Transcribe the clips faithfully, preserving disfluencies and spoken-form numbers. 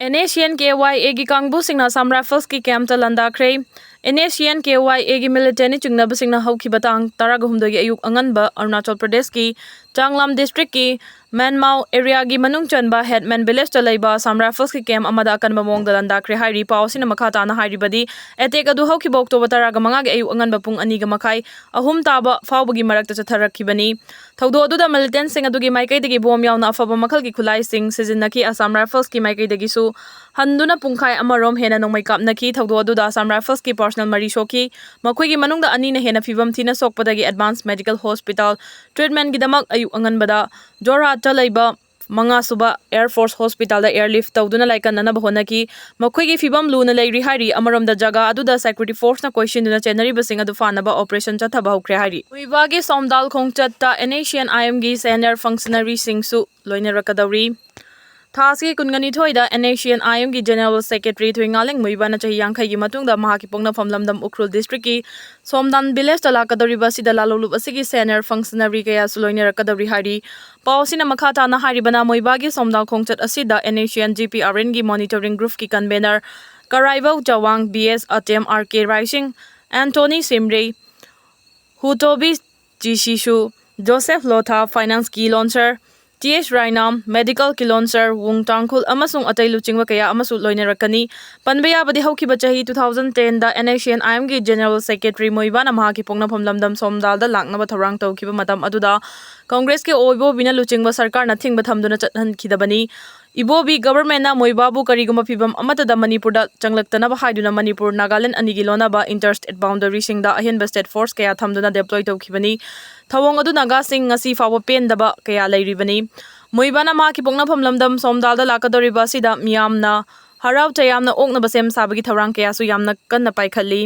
NSCN-KYAꯒꯤ ꯀꯥꯡꯕꯨꯁꯤꯡꯅ Assam Riflesꯀꯤ campꯇ ꯂꯥꯟꯗꯥꯈ꯭ꯔꯦ꯫ NSCN-KYAꯒꯤ militantꯅ ꯆꯤꯡꯅꯕꯁꯤꯡꯅ ꯍꯧꯈꯤꯕ ꯇꯥꯡ ꯇꯔꯥꯒ ꯍꯨꯝꯗꯣꯏꯒꯤ ꯑꯌꯨꯛ ꯑꯉꯟꯕ ꯑꯔꯨꯅꯥꯆꯜ ꯄ꯭ꯔꯗꯦꯁꯀꯤ ꯆꯥꯡꯂꯥꯝ districtꯀꯤ ꯃꯦꯟꯃꯥꯎ areaꯒꯤ ꯃꯅꯨꯡ ꯆꯟꯕ ꯍꯦꯠꯃꯦꯟ villageꯇ ꯂꯩꯕ Assam Riflesꯀꯤ camp ꯑꯃꯗ ꯑꯀꯟꯕ ꯃꯑꯣꯡꯗ ꯂꯥꯟꯗꯥꯈ꯭ꯔꯦ ꯍꯥꯏꯔꯤ꯫ ꯄꯥꯎ ꯑꯁꯤꯅ ꯃꯈꯥ ꯇꯥꯅ ꯍꯥꯏꯔꯤꯕꯗꯤ, attack ꯑꯗꯨ ꯍꯧꯈꯤꯕ ꯑꯣꯛꯇꯣꯕꯔ ꯇꯔꯥꯒ ꯃꯉꯥꯒꯤ ꯑꯌꯨꯛ ꯑꯉꯟꯕ ꯄꯨꯡ ꯑꯅꯤꯒ ꯃꯈꯥꯏ, ꯑꯍꯨꯝ ꯇꯥꯕ ꯐꯥꯎꯕꯒꯤ ꯃꯔꯛꯇ ꯆꯠꯊꯔꯛꯈꯤꯕꯅꯤ꯫ ꯊꯧꯗꯣꯛ ꯑꯗꯨꯗ militantꯁꯤꯡ ꯑꯗꯨꯒꯤ ꯃꯥꯏꯀꯩꯗꯒꯤ ꯕꯣꯝ ꯌꯥꯎꯅ ꯑꯐꯕ ꯃꯈꯜꯒꯤ ꯈꯨꯠꯂꯥꯏꯁꯤꯡ ꯁꯤꯖꯤꯟꯅꯈꯤ꯫ Assam Riflesꯀꯤ ꯃꯥꯏꯀꯩꯗꯒꯤꯁꯨ ꯍꯟꯗꯨꯅ ꯄꯨꯡꯈꯥꯏ ꯑꯃꯔꯣꯝ ꯍꯦꯟꯅ ꯅꯣꯡꯃꯩ ꯀꯥꯞꯅꯈꯤ꯫ ꯊꯧꯗꯣꯛ ꯑꯗꯨꯗ Assam Riflesꯀꯤ personnel ꯃꯔꯤ ꯁꯣꯛꯈꯤ꯫ ꯃꯈꯣꯏꯒꯤ ꯃꯅꯨꯡꯗ ꯑꯅꯤꯅ ꯍꯦꯟꯅ ꯐꯤꯕꯝ ꯊꯤꯅ ꯁꯣꯛꯄꯗꯒꯤ advance medical hospital treatmentꯒꯤꯗꯃꯛ ꯑꯌꯨꯛ ꯑꯉꯟꯕꯗ ꯖꯣꯔꯍꯥꯠꯇ ꯂꯩꯕ ꯃꯉꯥꯁꯨꯕ Air Force Hospitalꯗ airlift ꯇꯧꯗꯨꯅ ꯂꯥꯏꯀꯠꯅꯅꯕ ꯍꯣꯠꯅꯈꯤ꯫ ꯃꯈꯣꯏꯒꯤ ꯐꯤꯕꯝ ꯂꯨꯅ ꯂꯩꯔꯤ ꯍꯥꯏꯔꯤ꯫ ꯑꯃꯔꯣꯝꯗ, ꯖꯒꯥ ꯑꯗꯨꯗ security forceꯅ ꯀꯣꯏꯁꯤꯟꯗꯨꯅ ꯆꯦꯟꯅꯔꯤꯕꯁꯤꯡ ꯑꯗꯨ ꯐꯥꯅꯕ operation ꯆꯠꯊꯕ ꯍꯧꯈ꯭ꯔꯦ ꯍꯥꯏꯔꯤ꯫ ꯃꯣꯏꯕꯥꯒꯤ ꯁꯣꯝꯗꯥꯜ ꯈꯣꯡꯆꯠꯇ NSCN-IMꯒꯤ senior functionaryꯁꯤꯡꯁꯨ ꯂꯣꯏꯅꯔꯛꯀꯗꯧꯔꯤ꯫ ꯊꯥ ꯑꯁꯤꯒꯤ ꯀꯨꯟꯒꯅꯤꯊꯣꯏꯗ NSCN-IMꯒꯤ General Secretary ꯊꯣꯏꯉꯥꯂꯦꯡ ꯃꯨꯏꯕꯥꯅ ꯆꯍꯤ ꯌꯥꯡꯈꯩꯒꯤ ꯃꯇꯨꯡꯗ ꯃꯍꯥꯛꯀꯤ ꯄꯣꯛꯅꯐꯝ ꯂꯝꯗꯝ ꯎꯈ꯭ꯔꯨꯜ districtꯀꯤ ꯁꯣꯝꯗꯥꯟ villageꯇ ꯂꯥꯛꯀꯗꯧꯔꯤꯕ ꯑꯁꯤꯗ ꯂꯥꯜꯂꯣꯡꯂꯨꯞ ꯑꯁꯤꯒꯤ senior functionary ꯀꯌꯥꯁꯨ ꯂꯣꯏꯅꯔꯛꯀꯗꯧꯔꯤ ꯍꯥꯏꯔꯤ꯫ ꯄꯥꯎ ꯑꯁꯤꯅ ꯃꯈꯥ ꯇꯥꯅ ꯍꯥꯏꯔꯤꯕꯅ, ꯃꯣꯏꯕꯥꯒꯤ ꯁꯣꯝꯗꯥꯜ ꯈꯣꯡꯆꯠ ꯑꯁꯤꯗ NSCN-GPRNꯒꯤ monitoring groupꯀꯤ convener Karaibou Chawang, B S Atem, R K Raising, Anthony Shimray, Hutovi Jishisu, Joseph Lotha, financeꯀꯤ ꯂꯣꯟꯁꯔ ꯇꯤ ꯑꯦꯁ ꯔꯥꯏꯅꯥꯝ, medicalꯀꯤ ꯂꯣꯟꯁꯔ ꯋꯨꯡ ꯇꯥꯡꯈꯨꯜ ꯑꯃꯁꯨꯡ ꯑꯇꯩ ꯂꯨꯆꯤꯡꯕ ꯀꯌꯥ ꯑꯃꯁꯨ ꯂꯣꯏꯅꯔꯛꯀꯅꯤ꯫ ꯄꯟꯕ ꯌꯥꯕꯗꯤ, ꯍꯧꯈꯤꯕ ꯆꯍꯤ two thousand tenꯗ NSCN-IMꯒꯤ General Secretary ꯃꯣꯏꯕꯥꯅ ꯃꯍꯥꯛꯀꯤ ꯄꯣꯛꯅꯐꯝ ꯂꯝꯗꯝ ꯁꯣꯝꯗꯥꯜꯗ ꯂꯥꯛꯅꯕ ꯊꯧꯔꯥꯡ ꯇꯧꯈꯤꯕ ꯃꯇꯝ ꯑꯗꯨꯗ ꯀꯪꯒ꯭ꯔꯦꯁꯀꯤ ꯑꯣꯏꯕꯣꯕꯤꯅ ꯂꯨꯆꯤꯡꯕ ꯁꯔꯀꯥꯔꯅ ꯊꯤꯡꯕ ꯊꯝꯗꯨꯅ ꯆꯠꯍꯟꯈꯤꯗꯕꯅꯤ꯫ ꯏꯕꯣꯕꯤ governmentꯅ ꯃꯣꯏꯕꯥꯕꯨ ꯀꯔꯤꯒꯨꯝꯕ ꯐꯤꯚꯝ ꯑꯃꯠꯇꯗ ꯃꯅꯤꯄꯨꯔꯗ ꯆꯪꯂꯛꯇꯅꯕ ꯍꯥꯏꯗꯨꯅ ꯃꯅꯤꯄꯨꯔ ꯅꯥꯒꯥꯂꯦꯟ ꯑꯅꯤꯒꯤ ꯂꯣꯟꯅꯕ interstate boundaryꯁꯤꯡꯗ ꯑꯍꯦꯟꯕ state force ꯀꯌꯥ ꯊꯝꯗꯨꯅ deploy ꯇꯧꯈꯤꯕꯅꯤ꯫ ꯊꯧꯑꯣꯡ ꯑꯗꯨ ꯅꯥꯒꯥꯁꯤꯡ ꯉꯁꯤ ꯐꯥꯎꯕ ꯄꯦꯟꯗꯕ ꯀꯌꯥ ꯂꯩꯔꯤꯕꯅꯤ꯫ ꯃꯣꯏꯕꯥꯅ ꯃꯍꯥꯛꯀꯤ ꯄꯣꯛꯅꯐꯝ ꯂꯝꯗꯝ ꯁꯣꯝꯗꯥꯜꯗ ꯂꯥꯛꯀꯗꯧꯔꯤꯕ ꯑꯁꯤꯗ ꯃꯤꯌꯥꯝꯅ ꯍꯔꯥꯎ ꯇꯌꯥꯝꯅ ꯑꯣꯛꯅꯕ ꯁꯦꯝ ꯁꯥꯕꯒꯤ ꯊꯧꯔꯥꯡ ꯀꯌꯥꯁꯨ ꯌꯥꯝꯅ ꯀꯟꯅ ꯄꯥꯏꯈꯠꯂꯤ꯫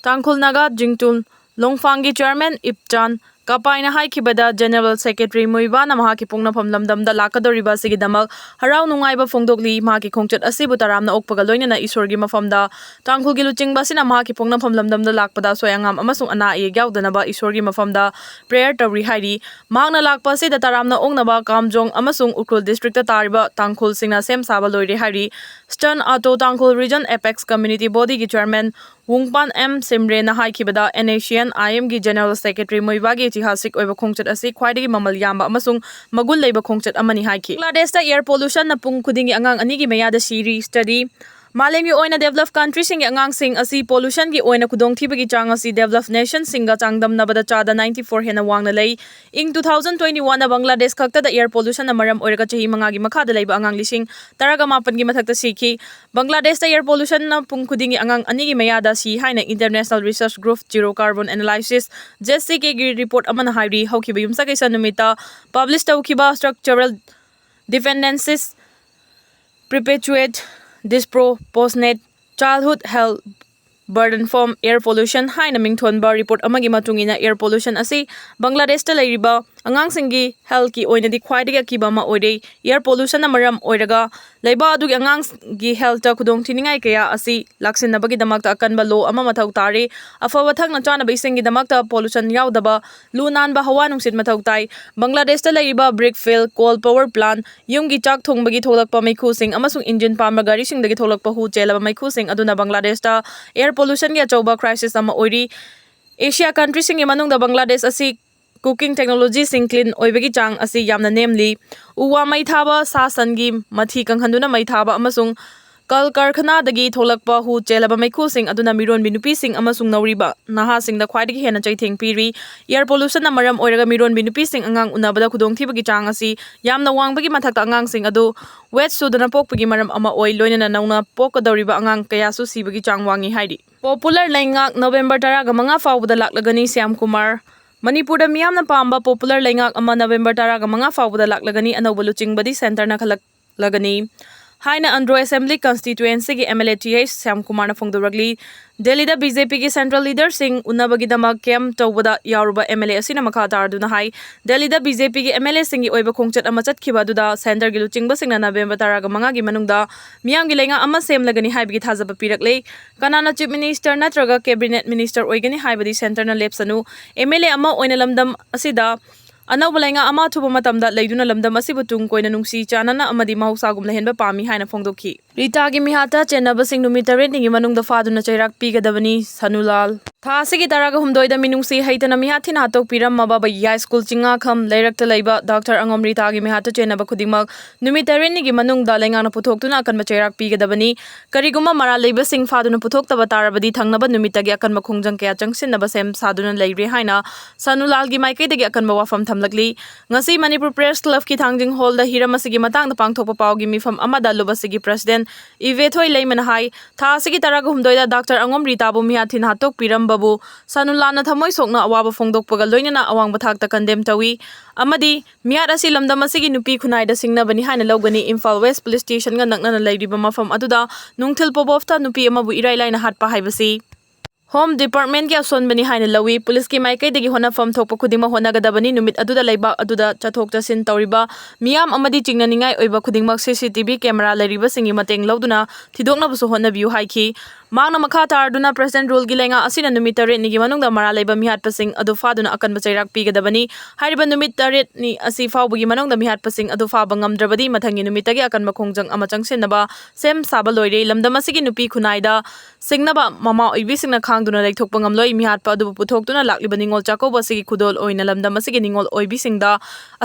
ꯇꯥꯡꯈꯨꯜ ꯅꯥꯒꯥ ꯖꯤꯡꯇꯨꯜ ꯂꯣꯡꯐꯥꯡꯒꯤ chairman ꯏꯞꯆꯥꯟ ꯀꯄꯥꯏꯅ ꯍꯥꯏꯈꯤꯕꯗ, General Secretary ꯃꯨꯏꯕꯥꯅ ꯃꯍꯥꯛꯀꯤ ꯄꯣꯛꯅꯐꯝ ꯂꯝꯗꯝꯗ ꯂꯥꯛꯀꯗꯧꯔꯤꯕ ꯑꯁꯤꯒꯤꯗꯃꯛ ꯍꯔꯥꯎ ꯅꯨꯡꯉꯥꯏꯕ ꯐꯣꯡꯗꯣꯛꯂꯤ꯫ ꯃꯍꯥꯛꯀꯤ ꯈꯣꯡꯆꯠ ꯑꯁꯤꯕꯨ ꯇꯔꯥꯝꯅ ꯑꯣꯛꯄꯒ ꯂꯣꯏꯅꯅ ꯏꯁꯣꯔꯒꯤ ꯃꯐꯝꯗ ꯇꯥꯡꯈꯨꯜꯒꯤ ꯂꯨꯆꯤꯡꯕ ꯑꯁꯤꯅ ꯃꯍꯥꯛꯀꯤ ꯄꯣꯛꯅꯐꯝ ꯂꯝꯗꯝꯗ ꯂꯥꯛꯄꯗ ꯑꯁꯣꯏ ꯑꯉꯥꯝ ꯑꯃꯁꯨꯡ ꯑꯅꯥ ꯑꯌꯦꯛ ꯌꯥꯎꯗꯅꯕ ꯏꯁꯣꯔꯒꯤ ꯃꯐꯝꯗ prayer ꯇꯧꯔꯤ ꯍꯥꯏꯔꯤ꯫ ꯃꯍꯥꯛꯅ ꯂꯥꯛꯄ ꯑꯁꯤꯗ ꯇꯔꯥꯝꯅ ꯑꯣꯛꯅꯕ ꯀꯥꯝꯖꯣꯡ ꯑꯃꯁꯨꯡ ꯎꯈ꯭ꯔꯨꯜ district ꯇ ꯇꯥꯔꯤꯕ ꯇꯥꯡꯈꯨꯜꯁꯤꯡꯅ ꯁꯦꯝ ꯁꯥꯕ ꯂꯣꯏꯔꯦ ꯍꯥꯏꯔꯤ꯫ Eastern Ato Tangkhul Region Apex Community Body ꯒꯤ Chairman ꯋꯨꯡꯄꯥꯟ ꯑꯦꯝ ꯁꯤꯝꯔꯦꯅ ꯍꯥꯏꯈꯤꯕꯗ, NACN IM ꯒꯤ General Secretary ꯃꯨꯏꯕꯥꯒꯤ ꯏꯇꯤꯍꯥꯁꯤꯛ ꯑꯣꯏꯕ ꯈꯣꯡꯆꯠ ꯑꯁꯤ ꯈ꯭ꯋꯥꯏꯗꯒꯤ ꯃꯃꯜ ꯌꯥꯝꯕ ꯑꯃꯁꯨꯡ ꯃꯒꯨꯟ ꯂꯩꯕ ꯈꯣꯡꯆꯠ ꯑꯃꯅꯤ ꯍꯥꯏꯈꯤ꯫ ꯕꯪꯒ꯭ꯂꯥꯗꯦꯁꯇ air pollution ꯅ ꯄꯨꯡ ꯈꯨꯗꯤꯡꯒꯤ ꯑꯉꯥꯡ ꯑꯅꯤꯒꯤ ꯃꯌꯥꯗ ꯁꯤꯔꯤ꯫ Study꯫ ꯃꯥꯂꯦꯝꯒꯤ ꯑꯣꯏꯅ developed country ꯁꯤꯡꯒꯤ ꯑꯉꯥꯡꯁꯤꯡ ꯑꯁꯤ pollution ꯒꯤ ꯑꯣꯏꯅ ꯈꯨꯗꯣꯡꯊꯤꯕꯒꯤ ꯆꯥꯡ ꯑꯁꯤ developed nation ꯁꯤꯡꯒ ꯆꯥꯡꯗꯝꯅꯕꯗ ꯆꯥꯗ ninety four ꯍꯦꯟꯅ ꯋꯥꯡꯅ ꯂꯩ꯫ ꯏꯪ two thousand twenty one ꯗ ꯕꯪꯒ꯭ꯂꯥꯗꯦꯁ ꯈꯛꯇꯗ air pollution ꯅ ꯃꯔꯝ ꯑꯣꯏꯔꯒ ꯆꯍꯤ ꯃꯉꯥꯒꯤ ꯃꯈꯥꯗ ꯂꯩꯕ ꯑꯉꯥꯡ ꯂꯤꯁꯤꯡ ꯇꯔꯥꯒ ꯃꯥꯄꯟꯒꯤ ꯃꯊꯛꯇ ꯁꯤꯈꯤ꯫ ꯕꯪꯒ꯭ꯂꯥꯗꯦꯁꯇ air pollution ꯅ ꯄꯨꯡ ꯈꯨꯗꯤꯡꯒꯤ ꯑꯉꯥꯡ ꯑꯅꯤꯒꯤ ꯃꯌꯥꯗ ꯁꯤ ꯍꯥꯏꯅ International Research Group Zero Carbon Analysis, ZCK ꯒꯤ report ꯑꯃꯅ ꯍꯥꯏꯔꯤ꯫ ꯍꯧꯈꯤꯕ ꯌꯨꯝꯁꯀꯩꯁ ꯅꯨꯃꯤꯠꯇ publish ꯇꯧꯈꯤꯕ Structural Dependencies, Perpetuate Disproportionate Childhood Health Burden from Air Pollution ꯍꯥꯏꯅ ꯃꯤꯡꯊꯣꯟꯕ report ꯑꯃꯒꯤ ꯃꯇꯨꯡ ꯏꯟꯅ, air pollution ꯑꯁꯤ ꯕꯪꯒ꯭ꯂꯥꯗꯦꯁꯇ ꯂꯩꯔꯤꯕ ꯑꯉꯥꯡꯁꯤꯡꯒꯤ health ꯀꯤ ꯑꯣꯏꯅꯗꯤ ꯈ꯭ꯋꯥꯏꯗꯒꯤ ꯑꯀꯤꯕ ꯑꯃ ꯑꯣꯏꯔꯦ꯫ Air pollution ꯅ ꯃꯔꯝ ꯑꯣꯏꯔꯒ ꯂꯩꯕꯥꯛ ꯑꯗꯨꯒꯤ ꯑꯉꯥꯡꯒꯤ health ꯇ ꯈꯨꯗꯣꯡꯊꯤꯅꯤꯡꯉꯥꯏ ꯀꯌꯥ ꯑꯁꯤ ꯂꯥꯛꯁꯤꯟꯅꯕꯒꯤꯗꯃꯛꯇ ꯑꯀꯟꯕ law ꯑꯃ ꯃꯊꯧ ꯇꯥꯔꯤ꯫ ꯑꯐꯕ ꯊꯛꯅ ꯆꯥꯅꯕ ꯏꯁꯤꯡꯒꯤꯗꯃꯛꯇ pollution ꯌꯥꯎꯗꯕ ꯂꯨ ꯅꯥꯟꯕ ꯍꯋꯥ ꯅꯨꯡꯁꯤꯠ ꯃꯊꯧ ꯇꯥꯏ꯫ ꯕꯪꯒ꯭ꯂꯥꯗꯦꯁꯇ ꯂꯩꯔꯤꯕ brick fuel, coal power plant, ꯌꯨꯝꯒꯤ ꯆꯥꯛ ꯊꯣꯡꯕꯒꯤ ꯊꯣꯛꯂꯛꯄ ꯃꯩꯈꯨꯁꯤꯡ ꯑꯃꯁꯨꯡ engine ꯄꯥꯟꯕ ꯒꯥꯔꯤꯁꯤꯡꯗꯒꯤ ꯊꯣꯛꯂꯛꯄ ꯍꯨ ꯆꯦꯜꯂꯕ ꯃꯩꯈꯨꯁꯤꯡ ꯑꯗꯨꯅ ꯕꯪꯒ꯭ꯂꯥꯗꯦꯁꯇ air pollution ꯒꯤ ꯑꯆꯧꯕ crisis ꯑꯃ ꯑꯣꯏꯔꯤ꯫ Asia country ꯁꯤꯡꯒꯤ ꯃꯅꯨꯡꯗ ꯕꯪꯒ꯭ꯂꯥꯗꯦꯁ ꯑꯁꯤ cooking technology ꯁꯤꯡ clean ꯑꯣꯏꯕꯒꯤ ꯆꯥꯡ ꯑꯁꯤ ꯌꯥꯝꯅ ꯅꯦꯝꯂꯤ꯫ ꯎ ꯋꯥ ꯃꯩ ꯊꯥꯕ, ꯁꯥ ꯁꯟꯒꯤ ꯃꯊꯤ ꯀꯪꯍꯟꯗꯨꯅ ꯃꯩ ꯊꯥꯕ, ꯑꯃꯁꯨꯡ ꯀꯜ ꯀꯔꯈꯅꯥꯗꯒꯤ ꯊꯣꯛꯂꯛꯄ ꯍꯨ ꯆꯦꯜꯂꯕ ꯃꯩꯈꯨꯁꯤꯡ ꯑꯗꯨꯅ ꯃꯤꯔꯣꯟꯕꯤ ꯅꯨꯄꯤꯁꯤꯡ ꯑꯃꯁꯨꯡ ꯅꯧꯔꯤꯕ ꯅꯍꯥꯁꯤꯡꯗ ꯈ꯭ꯋꯥꯏꯗꯒꯤ ꯍꯦꯟꯅ ꯆꯩꯊꯦꯡ ꯄꯤꯔꯤ꯫ Air pollution ꯅ ꯃꯔꯝ ꯑꯣꯏꯔꯒ ꯃꯤꯔꯣꯟꯕꯤ ꯅꯨꯄꯤꯁꯤꯡ ꯑꯉꯥꯡ ꯎꯅꯕꯗ ꯈꯨꯗꯣꯡꯊꯤꯕꯒꯤ ꯆꯥꯡ ꯑꯁꯤ ꯌꯥꯝꯅ ꯋꯥꯡꯕꯒꯤ ꯃꯊꯛꯇ, ꯑꯉꯥꯡꯁꯤꯡ ꯑꯗꯨ weight ꯁꯨꯗꯅ ꯄꯣꯛꯄꯒꯤ ꯃꯔꯝ ꯑꯃ ꯑꯣꯏ, ꯂꯣꯏꯅꯅ ꯅꯧꯅ ꯄꯣꯛꯀꯗꯧꯔꯤꯕ ꯑꯉꯥꯡ ꯀꯌꯥꯁꯨ ꯁꯤꯕꯒꯤ ꯆꯥꯡ ꯋꯥꯡꯏ ꯍꯥꯏꯔꯤ꯫ Popular ꯂꯩꯉꯥꯛ November ꯇꯔꯥꯒ ꯃꯉꯥ ꯐꯥꯎꯕꯗ ꯂꯥꯛꯂꯒꯅꯤ, ꯁ꯭ꯌꯥꯝ ꯀꯨꯃꯥꯔ꯫ ꯃꯅꯤꯄꯨꯔꯗ ꯃꯤꯌꯥꯝꯅ ꯄꯥꯝꯕ popular ꯂꯩꯉꯥꯛ ꯑꯃ November ꯇꯔꯥꯒ ꯃꯉꯥ ꯐꯥꯎꯕꯗ ꯂꯥꯛꯂꯒꯅꯤ, ꯑꯅꯧꯕ ꯂꯨꯆꯤꯡꯕꯗꯤ centre ꯅ ꯈꯜꯂꯛꯂꯒꯅꯤ꯫ ꯍꯥꯏꯅ ꯑꯟꯗ꯭ꯔꯣ ꯑꯦꯁꯦꯝꯕ꯭ꯂꯤ ꯀꯟꯁꯇꯤꯇ꯭ꯌꯨꯑꯦꯟꯁꯤꯒꯤ M L A T H ꯁ꯭ꯌꯥꯝꯀꯨꯃꯥꯔꯅ ꯐꯣꯡꯗꯣꯔꯛꯂꯤ꯫ ꯗꯦꯜꯂꯤꯗ ꯕꯤ ꯖꯦ ꯄꯤꯒꯤ ꯁꯦꯟꯇ꯭ꯔꯦꯜ ꯂꯤꯗꯔꯁꯤꯡ ꯎꯅꯕꯒꯤꯗꯃꯛ ꯀꯦꯝꯞ ꯇꯧꯕꯗ ꯌꯥꯎꯔꯨꯕ ꯑꯦꯝ ꯑꯦꯜ ꯑꯦ ꯑꯁꯤꯅ ꯃꯈꯥ ꯇꯥꯔꯗꯨꯅ ꯍꯥꯏ, ꯗꯦꯜꯂꯤꯗ ꯕꯤ ꯖꯦ ꯄꯤꯒꯤ ꯑꯦꯝ ꯑꯦꯜ ꯑꯦꯁꯤꯡꯒꯤ ꯑꯣꯏꯕ ꯈꯣꯡꯆꯠ ꯑꯃ ꯆꯠꯈꯤꯕ ꯑꯗꯨꯗ ꯁꯦꯟꯇꯔꯒꯤ ꯂꯨꯆꯤꯡꯕꯁꯤꯡꯅ ꯅꯕꯦꯝꯕꯔ ꯇꯔꯥꯒ ꯃꯉꯥꯒꯤ ꯃꯅꯨꯡꯗ ꯃꯤꯌꯥꯝꯒꯤ ꯂꯩꯉꯥꯛ ꯑꯃ ꯁꯦꯝꯂꯒꯅꯤ ꯍꯥꯏꯕꯒꯤ ꯊꯥꯖꯕ ꯄꯤꯔꯛꯂꯦ꯫ ꯀꯅꯥꯅ ꯆꯤꯐ ꯃꯤꯅꯤꯁꯇꯔ ꯅꯠꯇ꯭ꯔꯒ ꯀꯦꯕꯤꯅꯦꯠ ꯃꯤꯅꯤꯁꯇꯔ ꯑꯣꯏꯒꯅꯤ ꯍꯥꯏꯕꯗꯤ ꯁꯦꯟꯇꯔꯅ ꯂꯦꯞꯁꯅꯨ꯫ ꯑꯦꯝ ꯑꯦꯜ ꯑꯦ ꯑꯃ ꯑꯣꯏꯅ ꯂꯝꯗꯝ ꯑꯁꯤꯗ ꯑꯅꯧꯕ ꯂꯩꯉꯥꯛ ꯑꯃ ꯑꯊꯨꯕ ꯃꯇꯝꯗ ꯂꯩꯗꯨꯅ ꯂꯝꯗꯝ ꯑꯁꯤꯕꯨ ꯇꯨꯡ ꯀꯣꯏꯅ ꯅꯨꯡꯁꯤ ꯆꯥꯟꯅꯅ ꯑꯃꯗꯤ ꯃꯍꯧꯁꯥꯒꯨꯝ ꯂꯩꯍꯟꯕ ꯄꯥꯝꯃꯤ ꯍꯥꯏꯅ ꯐꯣꯡꯗꯣꯛꯈꯤ꯫ ꯔꯤꯇꯥꯒꯤ ꯃꯤꯍꯥꯠꯇ ꯆꯦꯟꯅꯕꯁꯤꯡ ꯅꯨꯃꯤꯠ ꯇꯔꯦꯠꯅꯤꯒꯤ ꯃꯅꯨꯡꯗ ꯐꯥꯗꯨꯅ ꯆꯩꯔꯥꯛ ꯄꯤꯒꯗꯕꯅꯤ, ꯁꯅꯨꯂꯥꯜ꯫ ꯊꯥ ꯑꯁꯤꯒꯤ ꯇꯔꯥꯒ ꯍꯨꯝꯗꯣꯏꯗ ꯃꯤꯅꯨꯡꯁꯤ ꯍꯩꯇꯅ ꯃꯤꯍꯥꯠ ꯊꯤꯅ ꯍꯥꯠꯇꯣꯛꯄꯤꯔꯝꯃꯕ ꯕꯩꯌꯥ ꯁ꯭ꯀꯨꯜ ꯆꯤꯡꯉꯥꯈꯝ ꯂꯩꯔꯛꯇ ꯂꯩꯕ ꯗꯥꯛꯇꯔ ꯑꯉꯣꯝ ꯔꯤꯇꯥꯒꯤ ꯃꯤꯍꯥꯠꯇ ꯆꯦꯟꯅꯕ ꯈꯨꯗꯤꯡꯃꯛ ꯅꯨꯃꯤꯠ ꯇꯔꯦꯠꯅꯤꯒꯤ ꯃꯅꯨꯡꯗ ꯂꯩꯉꯥꯛꯅ ꯄꯨꯊꯣꯛꯇꯨꯅ ꯑꯀꯟꯕ ꯆꯩꯔꯥꯛ ꯄꯤꯒꯗꯕꯅꯤ꯫ ꯀꯔꯤꯒꯨꯝꯕ ꯃꯔꯥꯜ ꯂꯩꯕꯁꯤꯡ ꯐꯥꯗꯨꯅ ꯄꯨꯊꯣꯛꯇꯕ ꯇꯥꯔꯕꯗꯤ ꯊꯪꯅꯕ ꯅꯨꯃꯤꯠꯇꯒꯤ ꯑꯀꯟꯕ ꯈꯣꯡꯖꯪ ꯀꯌꯥ ꯆꯪꯁꯤꯟꯅꯕ ꯁꯦꯝ ꯁꯥꯗꯨꯅ ꯂꯩꯔꯦ ꯍꯥꯏꯅ ꯁꯅꯨꯂꯥꯜꯒꯤ ꯃꯥꯏꯀꯩꯗꯒꯤ ꯑꯀꯟꯕ ꯋꯥꯐꯝ ꯊꯝꯂꯛꯂꯤ꯫ ꯉꯁꯤ ꯃꯅꯤꯄꯨꯔ ꯄ꯭ꯔꯦꯁ ꯀ꯭ꯂꯕꯀꯤ ꯊꯥꯡꯖꯤꯡ ꯍꯣꯜꯗ ꯍꯤꯔꯝ ꯑꯁꯤꯒꯤ ꯃꯇꯥꯡꯗ ꯄꯥꯡꯊꯣꯛꯄ ꯄꯥꯎꯒꯤ ꯃꯤꯐꯝ ꯑꯃꯗ ꯂꯨꯞ ꯑꯁꯤꯒꯤ ꯄ꯭ꯔꯁꯤꯗꯦꯟ ꯏꯕꯦꯊꯣꯏ ꯂꯩꯃꯅ ꯍꯥꯏ, ꯊꯥ ꯑꯁꯤꯒꯤ ꯇꯔꯥꯒ ꯍꯨꯝꯗꯣꯏꯗ ꯗꯥꯛꯇꯔ ꯑꯉꯣꯝ ꯔꯤꯇꯥꯕꯨ ꯃꯤꯍꯥꯠ ꯊꯤꯅ ꯍꯥꯠꯇꯣꯛꯄꯤꯔꯝꯕꯕꯨ ꯁꯅꯨꯂꯥꯜꯅ ꯊꯃꯣꯏ ꯁꯣꯛꯅ ꯑꯋꯥꯕ ꯐꯣꯡꯗꯣꯛꯄꯒ ꯂꯣꯏꯅꯅ ꯑꯋꯥꯡꯕ ꯊꯥꯛꯇ ꯀꯟꯗꯦꯝ ꯇꯧꯏ ꯑꯃꯗꯤ ꯃꯤꯍꯥꯠ ꯑꯁꯤ ꯂꯝꯗꯝ ꯑꯁꯤꯒꯤ ꯅꯨꯄꯤ ꯈꯨꯟꯅꯥꯏꯗ ꯁꯤꯡꯅꯕꯅꯤ ꯍꯥꯏꯅ ꯂꯧꯒꯅꯤ꯫ ꯏꯝꯐꯥꯜ ꯋꯦꯁ ꯄꯨꯂꯤꯁ ꯁ꯭ꯇꯦꯁꯟꯒ ꯅꯛꯅꯅ ꯂꯩꯔꯤꯕ ꯃꯐꯝ ꯑꯗꯨꯗ ꯅꯨꯡꯊꯤꯜ ꯄꯣꯕꯣꯐꯇ ꯅꯨꯄꯤ ꯑꯃꯕꯨ ꯏꯔꯥꯏ ꯂꯥꯏꯅ ꯍꯥꯠꯄ ꯍꯥꯏꯕꯁꯤ ꯍꯣꯝ ꯗꯤꯄꯥꯔꯠꯃꯦꯟꯠꯀꯤ ꯑꯁꯣꯟꯕꯅꯤ ꯍꯥꯏꯅ ꯂꯧꯏ꯫ ꯄꯨꯂꯤꯁꯀꯤ ꯃꯥꯏꯀꯩꯗꯒꯤ ꯍꯣꯠꯅꯐꯝ ꯊꯣꯛꯄ ꯈꯨꯗꯤꯡꯃꯛ ꯍꯣꯠꯅꯒꯗꯕꯅꯤ꯫ ꯅꯨꯃꯤꯠ ꯑꯗꯨꯗ ꯂꯩꯕꯥꯛ ꯑꯗꯨꯗ ꯆꯠꯊꯣꯛ ꯆꯠꯁꯤꯟ ꯇꯧꯔꯤꯕ ꯃꯤꯌꯥꯝ ꯑꯃꯗꯤ ꯆꯤꯡꯅꯅꯤꯡꯉꯥꯏ ꯑꯣꯏꯕ ꯈꯨꯗꯤꯡꯃꯛ ꯁꯤ ꯁꯤ ꯇꯤ ꯚꯤ ꯀꯦꯃꯦꯔꯥ ꯂꯩꯔꯤꯕꯁꯤꯡꯒꯤ ꯃꯇꯦꯡ ꯂꯧꯗꯨꯅ ꯊꯤꯗꯣꯛꯅꯕꯁꯨ ꯍꯣꯠꯅꯕꯤꯌꯨ ꯍꯥꯏꯈꯤ꯫ ꯃꯍꯥꯛꯅ ꯃꯈꯥ ꯇꯥꯔꯗꯨꯅ ꯄ꯭ꯔꯁꯤꯗꯦꯟꯠ ꯔꯨꯜꯒꯤ ꯂꯩꯉꯥꯛ ꯑꯁꯤꯅ ꯅꯨꯃꯤꯠ ꯇꯔꯦꯠꯅꯤꯒꯤ ꯃꯅꯨꯡꯗ ꯃꯔꯥꯜ ꯂꯩꯕ ꯃꯤꯍꯥꯠꯄꯁꯤꯡ ꯑꯗꯨ ꯐꯥꯗꯨꯅ ꯑꯀꯟꯕ ꯆꯩꯔꯥꯛ ꯄꯤꯒꯗꯕꯅꯤ꯫ ꯍꯥꯏꯔꯤꯕ ꯅꯨꯃꯤꯠ ꯇꯔꯦꯠꯅꯤ ꯑꯁꯤ ꯐꯥꯎꯕꯒꯤ ꯃꯅꯨꯡꯗ ꯃꯤꯍꯥꯠꯄꯁꯤꯡ ꯑꯗꯨ ꯐꯥꯕ ꯉꯝꯗ꯭ꯔꯕꯗꯤ ꯃꯊꯪꯒꯤ ꯅꯨꯃꯤꯠꯇꯒꯤ ꯑꯀꯟꯕ ꯈꯣꯡꯖꯪ ꯑꯃ ꯆꯪꯁꯤꯟꯅꯕ ꯁꯦꯝ ꯁꯥꯕ ꯂꯣꯏꯔꯦ꯫ ꯂꯝꯗꯝ ꯑꯁꯤꯒꯤ ꯅꯨꯄꯤ ꯈꯨꯟꯅꯥꯏꯗ ꯁꯤꯡꯅꯕ ꯃꯃꯥ ꯑꯣꯏꯕꯤꯁꯤꯡꯅ ꯈꯥꯡꯗꯨꯅ ꯂꯩꯊꯣꯛꯄ ꯉꯝꯂꯣꯏ꯫ ꯃꯤꯍꯥꯠꯄ ꯑꯗꯨꯕꯨ ꯄꯨꯊꯣꯛꯇꯨꯅ ꯂꯥꯛꯂꯤꯕ ꯅꯤꯉꯣꯜ ꯆꯥꯛꯀꯧꯕ ꯑꯁꯤꯒꯤ ꯈꯨꯗꯣꯜ ꯑꯣꯏꯅ ꯂꯝꯗꯝ ꯑꯁꯤꯒꯤ ꯅꯤꯉꯣꯜ ꯑꯣꯏꯕꯤꯁꯤꯡꯗ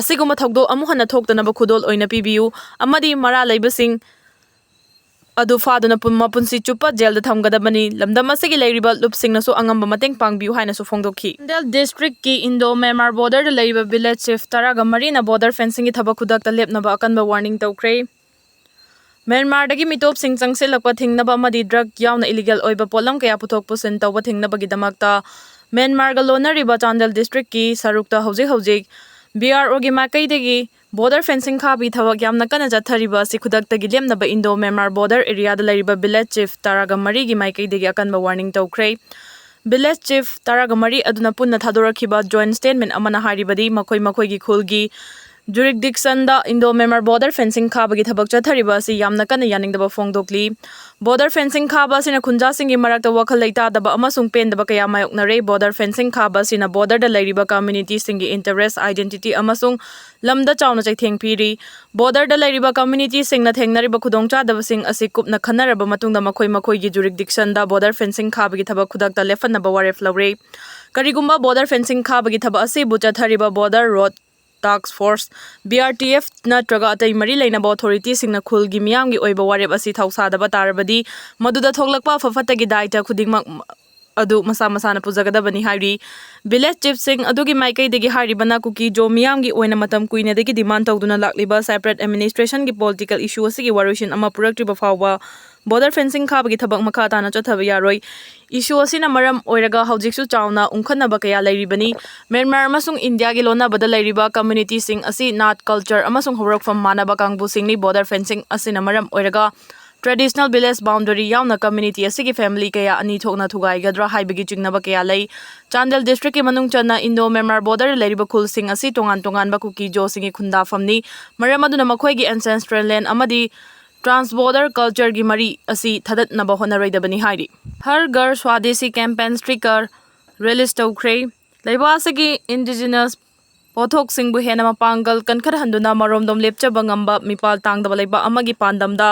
ꯑꯁꯤꯒꯨꯝꯕ ꯊꯧꯗꯣꯛ ꯑꯃꯨꯛ ꯍꯟꯅ ꯊꯣꯛꯇꯅꯕ ꯈꯨꯗꯣꯜ ꯑꯣꯏꯅ ꯄꯤꯕꯤꯌꯨ ꯑꯃꯗꯤ ꯃꯔꯥꯜ ꯂꯩꯕꯁꯤꯡ ꯑꯗꯨ ꯐꯥꯗꯨꯅ ꯄꯨꯟ-, ꯃꯄꯨꯟꯁꯤ ꯆꯨꯞꯄ ꯖꯦꯜꯗ ꯊꯝꯒꯗꯕꯅꯤ꯫ ꯂꯝꯗꯝ ꯑꯁꯤꯒꯤ ꯂꯩꯔꯤꯕ ꯂꯨꯞꯁꯤꯡꯅꯁꯨ ꯑꯉꯝꯕ ꯃꯇꯦꯡ ꯄꯥꯡꯕꯤꯌꯨ ꯍꯥꯏꯅꯁꯨ ꯐꯣꯡꯗꯣꯛꯈꯤ꯫ ꯆꯥꯟꯗꯦꯜ ꯗꯤꯁꯇ꯭ꯔꯤꯛꯀꯤ ꯏꯟꯗꯣ ꯃ꯭ꯌꯥꯟꯃꯥꯔ ꯕꯣꯔꯗꯔꯗ ꯂꯩꯔꯤꯕ ꯚꯤꯂꯦꯖ ꯆꯤꯐ ꯇꯔꯥꯒ ꯃꯔꯤꯅ ꯕꯣꯔꯗꯔ ꯐꯦꯟꯁꯤꯡꯒꯤ ꯊꯕꯛ ꯈꯨꯗꯛꯇ ꯂꯦꯞꯅꯕ ꯑꯀꯟꯕ ꯋꯥꯔꯅꯤꯡ ꯇꯧꯈ꯭ꯔꯦ꯫ ꯃ꯭ꯌꯥꯟꯃꯥꯔꯗꯒꯤ ꯃꯤꯇꯣꯞꯁꯤꯡ ꯆꯪꯁꯤꯜꯂꯛꯄ ꯊꯤꯡꯅꯕ ꯑꯃꯗꯤ ꯗ꯭ꯔꯒ ꯌꯥꯎꯅ ꯏꯂꯤꯒꯦꯜ ꯑꯣꯏꯕ ꯄꯣꯠꯂꯝ ꯀꯌꯥ ꯄꯨꯊꯣꯛ ꯄꯨꯁꯤꯟ ꯇꯧꯕ ꯊꯤꯡꯅꯕꯒꯤꯗꯃꯛꯇ ꯃ꯭ꯌꯥꯟꯃꯥꯔꯒ ꯂꯣꯟꯅꯔꯤꯕ ꯆꯥꯟꯗꯦꯜ ꯗꯤꯁꯇ꯭ꯔꯤꯛꯀꯤ ꯁꯔꯨꯛꯇ ꯍꯧꯖꯤꯛ ꯍꯧꯖꯤꯛ ꯕꯤ ꯑꯥꯔ ꯑꯣꯒꯤ ꯃꯥꯏꯀꯩꯗꯒꯤ Border fencing ꯈꯥꯕꯒꯤ ꯊꯕꯛ ꯌꯥꯝꯅ ꯀꯟꯅ ꯆꯠꯊꯔꯤꯕ ꯑꯁꯤ ꯈꯨꯗꯛꯇꯒꯤ ꯂꯦꯞꯅꯕ Indo-Myanmar border area ꯗ ꯂꯩꯔꯤꯕ village chief ꯇꯔꯥꯒ ꯃꯔꯤꯒꯤ ꯃꯥꯏꯀꯩꯗꯒꯤ ꯑꯀꯟꯕ warning ꯇꯧꯈ꯭ꯔꯦ꯫ Village chief ꯇꯔꯥꯒ ꯃꯔꯤ ꯑꯗꯨꯅ ꯄꯨꯟꯅ ꯊꯥꯗꯣꯔꯛꯈꯤꯕ joint statement ꯑꯃꯅ ꯍꯥꯏꯔꯤꯕꯗꯤ, ꯃꯈꯣꯏ ꯃꯈꯣꯏꯒꯤ ꯈꯨꯜꯒꯤ jurisdiction ꯗ Indo-Myanmar border fencing ꯈꯥꯕꯒꯤ ꯊꯕꯛ ꯆꯠꯊꯔꯤꯕ ꯑꯁꯤ ꯌꯥꯝꯅ ꯀꯟꯅ ꯌꯥꯅꯤꯡꯗꯕ ꯐꯣꯡꯗꯣꯛꯂꯤ꯫ Border fencing ꯈꯥꯕ ꯑꯁꯤꯅ ꯈꯨꯟꯖꯥꯁꯤꯡꯒꯤ ꯃꯔꯛꯇ ꯋꯥꯈꯜ ꯂꯩꯇꯥꯗꯕ ꯑꯃꯁꯨꯡ ꯄꯦꯟꯗꯕ ꯀꯌꯥ ꯃꯥꯌꯣꯛꯅꯔꯦ꯫ Border fencing ꯈꯥꯕ ꯑꯁꯤꯅ border ꯗ ꯂꯩꯔꯤꯕ community ꯁꯤꯡꯒꯤ interest, identity ꯑꯃꯁꯨꯡ ꯂꯝꯗ ꯆꯥꯎꯅ ꯆꯩꯊꯦꯡ ꯄꯤꯔꯤ꯫ Border ꯗ ꯂꯩꯔꯤꯕ community ꯁꯤꯡꯅ ꯊꯦꯡꯅꯔꯤꯕ ꯈꯨꯗꯣꯡꯆꯥꯗꯕꯁꯤꯡ ꯑꯁꯤ ꯀꯨꯞꯅ ꯈꯟꯅꯔꯕ ꯃꯇꯨꯡꯗ ꯃꯈꯣꯏ ꯃꯈꯣꯏꯒꯤ jurisdiction ꯗ border fencing ꯈꯥꯕꯒꯤ ꯊꯕꯛ ꯈꯨꯗꯛꯇ ꯂꯦꯞꯍꯟꯅꯕ ꯋꯥꯔꯦꯞ ꯂꯧꯔꯦ꯫ ꯀꯔꯤꯒꯨꯝꯕ border fencing ꯈꯥꯕꯒꯤ ꯊꯕꯛ ꯑꯁꯤꯕꯨ ꯆꯠꯊꯔꯤꯕ Border Road Task Force, B R T F ꯅꯠꯇ꯭ꯔꯒ ꯑꯇꯩ ꯃꯔꯤ ꯂꯩꯅꯕ authority ꯁꯤꯡꯅ ꯈꯨꯜꯒꯤ ꯃꯤꯌꯥꯝꯒꯤ ꯑꯣꯏꯕ ꯋꯥꯔꯦꯞ ꯑꯁꯤ ꯊꯧꯁꯥꯗꯕ ꯇꯥꯔꯕꯗꯤ, ꯃꯗꯨꯗ ꯊꯣꯛꯂꯛꯄ ꯑꯐ ꯐꯠꯇꯒꯤ ꯗꯥꯏꯇ ꯈꯨꯗꯤꯡꯃꯛ ꯑꯗꯨ ꯃꯁꯥ ꯃꯁꯥꯅ ꯄꯨꯖꯒꯗꯕꯅꯤ ꯍꯥꯏꯔꯤ꯫ Village chief ꯁꯤꯡ ꯑꯗꯨꯒꯤ ꯃꯥꯏꯀꯩꯗꯒꯤ ꯍꯥꯏꯔꯤꯕꯅ ꯀꯨꯀꯤ ꯖꯣ ꯃꯤꯌꯥꯝꯒꯤ ꯑꯣꯏꯅ ꯃꯇꯝ ꯀꯨꯏꯅꯗꯒꯤ demand ꯇꯧꯗꯨꯅ ꯂꯥꯛꯂꯤꯕ separate administration ꯒꯤ political issue ꯑꯁꯤꯒꯤ ꯋꯥꯔꯣꯏꯁꯤꯟ ꯑꯃ ꯄꯨꯔꯛꯇ꯭ꯔꯤꯕ ꯐꯥꯎꯕ border fencing ꯈꯥꯕꯒꯤ ꯊꯕꯛ ꯃꯈꯥ ꯇꯥꯅ ꯆꯠꯊꯕ ꯌꯥꯔꯣꯏ꯫ Issue ꯑꯁꯤꯅ ꯃꯔꯝ ꯑꯣꯏꯔꯒ ꯍꯧꯖꯤꯛꯁꯨ ꯆꯥꯎꯅ ꯎꯪꯈꯠꯅꯕ ꯀꯌꯥ ꯂꯩꯔꯤꯕꯅꯤ꯫ ꯃ꯭ꯌꯥꯟꯃꯥꯔ ꯑꯃꯁꯨꯡ ꯏꯟꯗꯤꯌꯥꯒꯤ ꯂꯣꯟꯅꯕꯗ ꯂꯩꯔꯤꯕ community ꯁꯤꯡ ꯑꯁꯤ ꯅꯥꯠ, culture ꯑꯃꯁꯨꯡ ꯍꯧꯔꯛꯐꯝ ꯃꯥꯟꯅꯕ ꯀꯥꯡꯕꯨꯁꯤꯡꯅꯤ꯫ Border fencing ꯑꯁꯤꯅ ꯃꯔꯝ ꯑꯣꯏꯔꯒ traditional village boundary ꯌꯥꯎꯅ community ꯑꯁꯤꯒꯤ family ꯀꯌꯥ ꯑꯅꯤ ꯊꯣꯛꯅ ꯊꯨꯒꯥꯏꯒꯗ꯭ꯔꯥ ꯍꯥꯏꯕꯒꯤ ꯆꯤꯡꯅꯕ ꯀꯌꯥ ꯂꯩ꯫ ꯆꯥꯟꯗꯦꯜ district ꯀꯤ ꯃꯅꯨꯡ ꯆꯟꯅ Indo-Myanmar border ꯂꯩꯔꯤꯕ ꯈꯨꯜꯁꯤꯡ ꯑꯁꯤ ꯇꯣꯉꯥꯟ ꯇꯣꯉꯥꯟꯕ ꯀꯨꯀꯤ ꯖꯣꯁꯤꯡꯒꯤ ꯈꯨꯟꯗꯥꯐꯝꯅꯤ꯫ ꯃꯔꯝ ꯑꯗꯨꯅ ꯃꯈꯣꯏꯒꯤ ancestral land ꯑꯃꯗꯤ trans border culture ꯒꯤ ꯃꯔꯤ ꯑꯁꯤ ꯊꯗꯠꯅꯕ ꯍꯣꯠꯅꯔꯣꯏꯗꯕꯅꯤ ꯍꯥꯏꯔꯤ꯫ ꯍꯔ ꯘꯔ ꯁ꯭ꯋꯥꯗꯦꯁꯤ campaign sticker release ꯇꯧꯈ꯭ꯔꯦ꯫ ꯂꯩꯕꯥꯛ ꯑꯁꯤꯒꯤ indigenous ꯄꯣꯠꯊꯣꯛꯁꯤꯡꯕꯨ ꯍꯦꯟꯅ ꯃꯄꯥꯡꯒꯜ ꯀꯟꯈꯠꯍꯟꯗꯨꯅ ꯃꯔꯣꯝꯗꯣꯝ ꯂꯦꯞꯆꯕ ꯉꯝꯕ ꯃꯤꯄꯥꯜ ꯇꯥꯡꯗꯕ ꯂꯩꯕꯥꯛ ꯑꯃꯒꯤ ꯄꯥꯟꯗꯝꯗ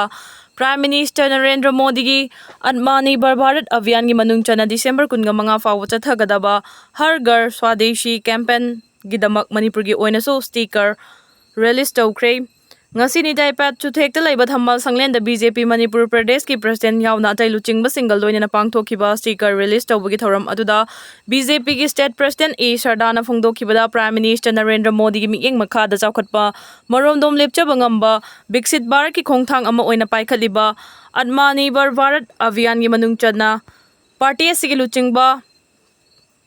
Prime Minister ꯅꯔꯦꯟꯗ꯭ꯔ ꯃꯣꯗꯤꯒꯤ Atmanirbhar Bharat Abhiyan ꯒꯤ ꯃꯅꯨꯡ ꯆꯟꯅ December ꯀꯨꯟꯒ ꯃꯉꯥ ꯐꯥꯎꯕ ꯆꯠꯊꯒꯗꯕ ꯍꯔ ꯘꯔ ꯁ꯭ꯋꯥꯗꯦꯁꯤ campaign ꯒꯤꯗꯃꯛ ꯃꯅꯤꯄꯨꯔꯒꯤ ꯑꯣꯏꯅꯁꯨ sticker release ꯇꯧꯈ꯭ꯔꯦ꯫ ꯉꯁꯤ ꯅꯤꯇꯥꯏ ꯄꯥꯠ ꯆꯨꯊꯦꯛꯇ ꯂꯩꯕ ꯊꯝꯕꯥꯜ ꯁꯪꯂꯦꯟꯗ B J P ꯃꯅꯤꯄꯨꯔ ꯄ꯭ꯔꯗꯦꯁꯀꯤ president ꯌꯥꯎꯅ ꯑꯇꯩ ꯂꯨꯆꯤꯡꯕꯁꯤꯡꯒ ꯂꯣꯏꯅꯅ ꯄꯥꯡꯊꯣꯛꯈꯤꯕ sticker release ꯇꯧꯕꯒꯤ ꯊꯧꯔꯝ ꯑꯗꯨꯗ B J P ꯒꯤ state president A ꯁꯔꯗꯥꯅ ꯐꯣꯡꯗꯣꯛꯈꯤꯕꯗ, Prime Minister Narendra ꯃꯣꯗꯤꯒꯤ ꯃꯤꯠꯌꯦꯡ ꯃꯈꯥꯗ ꯆꯥꯎꯈꯠꯄ, ꯃꯔꯣꯝꯗꯣꯝ ꯂꯦꯞꯆꯕ ꯉꯝꯕ, ꯕꯤꯛꯁꯤꯠ ꯚꯥꯔꯠꯀꯤ ꯈꯣꯡꯊꯥꯡ ꯑꯃ ꯑꯣꯏꯅ ꯄꯥꯏꯈꯠꯂꯤꯕ Atmanirbhar Bharat Abhiyan ꯒꯤ ꯃꯅꯨꯡ ꯆꯟꯅ party ꯑꯁꯤꯒꯤ ꯂꯨꯆꯤꯡꯕ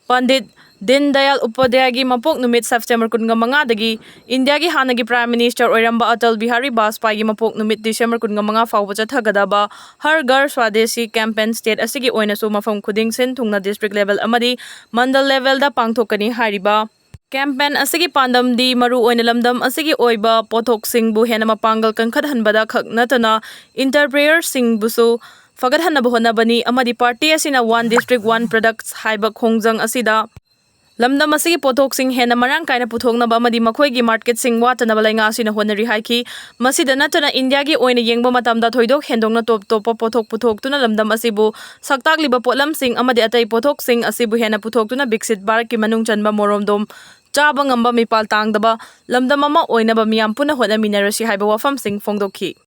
ꯄꯟꯗꯤꯠ ꯗꯤꯟ ꯗꯌꯥꯜ ꯎꯄꯥꯙ꯭ꯌꯥꯌꯒꯤ ꯃꯄꯣꯛ ꯅꯨꯃꯤꯠ ꯁꯦꯞꯇꯦꯝꯕꯔ ꯀꯨꯟꯒ ꯃꯉꯥꯗꯒꯤ ꯏꯟꯗꯤꯌꯥꯒꯤ ꯍꯥꯟꯅꯒꯤ Prime Minister ꯑꯣꯏꯔꯝꯕ ꯑꯇꯜ ꯕꯤꯍꯥꯔꯤ ꯕꯥꯖꯄꯥꯏꯒꯤ ꯃꯄꯣꯛ ꯅꯨꯃꯤꯠ ꯗꯤꯁꯦꯝꯕꯔ ꯀꯨꯟꯒ ꯃꯉꯥ ꯐꯥꯎꯕ ꯆꯠꯊꯒꯗꯕ ꯍꯔ ꯘꯔ ꯁ꯭ꯋꯥꯗꯦꯁꯤ campaign state ꯑꯁꯤꯒꯤ ꯑꯣꯏꯅꯁꯨ ꯃꯐꯝ ꯈꯨꯗꯤꯡ ꯁꯤꯟ ꯊꯨꯡꯅ district level ꯑꯃꯗꯤ ꯃꯟꯗꯜ levelꯗ ꯄꯥꯡꯊꯣꯛꯀꯅꯤ ꯍꯥꯏꯔꯤꯕ campaign ꯑꯁꯤꯒꯤ ꯄꯥꯟꯗꯝꯗꯤ ꯃꯔꯨ ꯑꯣꯏꯅ ꯂꯝꯗꯝ ꯑꯁꯤꯒꯤ ꯑꯣꯏꯕ ꯄꯣꯠꯊꯣꯛꯁꯤꯡꯕꯨ ꯍꯦꯟꯅ ꯃꯄꯥꯡꯒꯜ ꯀꯟꯈꯠꯍꯟꯕꯗ ꯈꯛ ꯅꯠꯇꯅ entrepreneurꯁꯤꯡꯕꯨꯁꯨ ꯐꯒꯠꯍꯟꯅꯕ ꯍꯣꯠꯅꯕꯅꯤ ꯑꯃꯗꯤ party ꯑꯁꯤꯅ One District One Products ꯍꯥꯏꯕ ꯈꯣꯡꯖꯪ ꯑꯁꯤꯗ ꯂꯝꯗꯝ ꯑꯁꯤꯒꯤ ꯄꯣꯠꯊꯣꯛꯁꯤꯡ ꯍꯦꯟꯅ ꯃꯔꯥꯡ ꯀꯥꯏꯅ ꯄꯨꯊꯣꯛꯅꯕ ꯑꯃꯗꯤ ꯃꯈꯣꯏꯒꯤ marketꯁꯤꯡ ꯋꯥꯠꯇꯅꯕ ꯂꯩꯉꯥꯛ ꯑꯁꯤꯅ ꯍꯣꯠꯅꯔꯤ ꯍꯥꯏꯈꯤ꯫ ꯃꯁꯤꯗ ꯅꯠꯇꯅ ꯏꯟꯗꯤꯌꯥꯒꯤ ꯑꯣꯏꯅ ꯌꯦꯡꯕ ꯃꯇꯝꯗ ꯊꯣꯏꯗꯣꯛ ꯍꯦꯟꯗꯣꯛꯅ ꯇꯣꯞ ꯇꯣꯞꯄ ꯄꯣꯠꯊꯣꯛ ꯄꯨꯊꯣꯛꯇꯨꯅ ꯂꯝꯗꯝ ꯑꯁꯤꯕꯨ ꯁꯛꯇꯥꯛꯂꯤꯕ ꯄꯣꯠꯂꯝꯁꯤꯡ ꯑꯃꯗꯤ ꯑꯇꯩ ꯄꯣꯠꯊꯣꯛꯁꯤꯡ ꯑꯁꯤꯕꯨ ꯍꯦꯟꯅ ꯄꯨꯊꯣꯛꯇꯨꯅ ꯕꯤꯛꯁꯤꯠ ꯚꯥꯔꯠꯀꯤ ꯃꯅꯨꯡ ꯆꯟꯕ ꯃꯣꯔꯣꯝꯗꯣꯝ ꯆꯥꯕ ꯉꯝꯕ ꯃꯤꯄꯥꯜ ꯇꯥꯡꯗꯕ ꯂꯝꯗꯝ ꯑꯃ ꯑꯣꯏꯅꯕ ꯃꯤꯌꯥꯝ ꯄꯨꯟꯅ ꯍꯣꯠꯅꯃꯤꯟꯅꯔꯁꯤ ꯍꯥꯏꯕ ꯋꯥꯐꯝꯁꯤꯡ ꯐꯣꯡꯗꯣꯛꯈꯤ꯫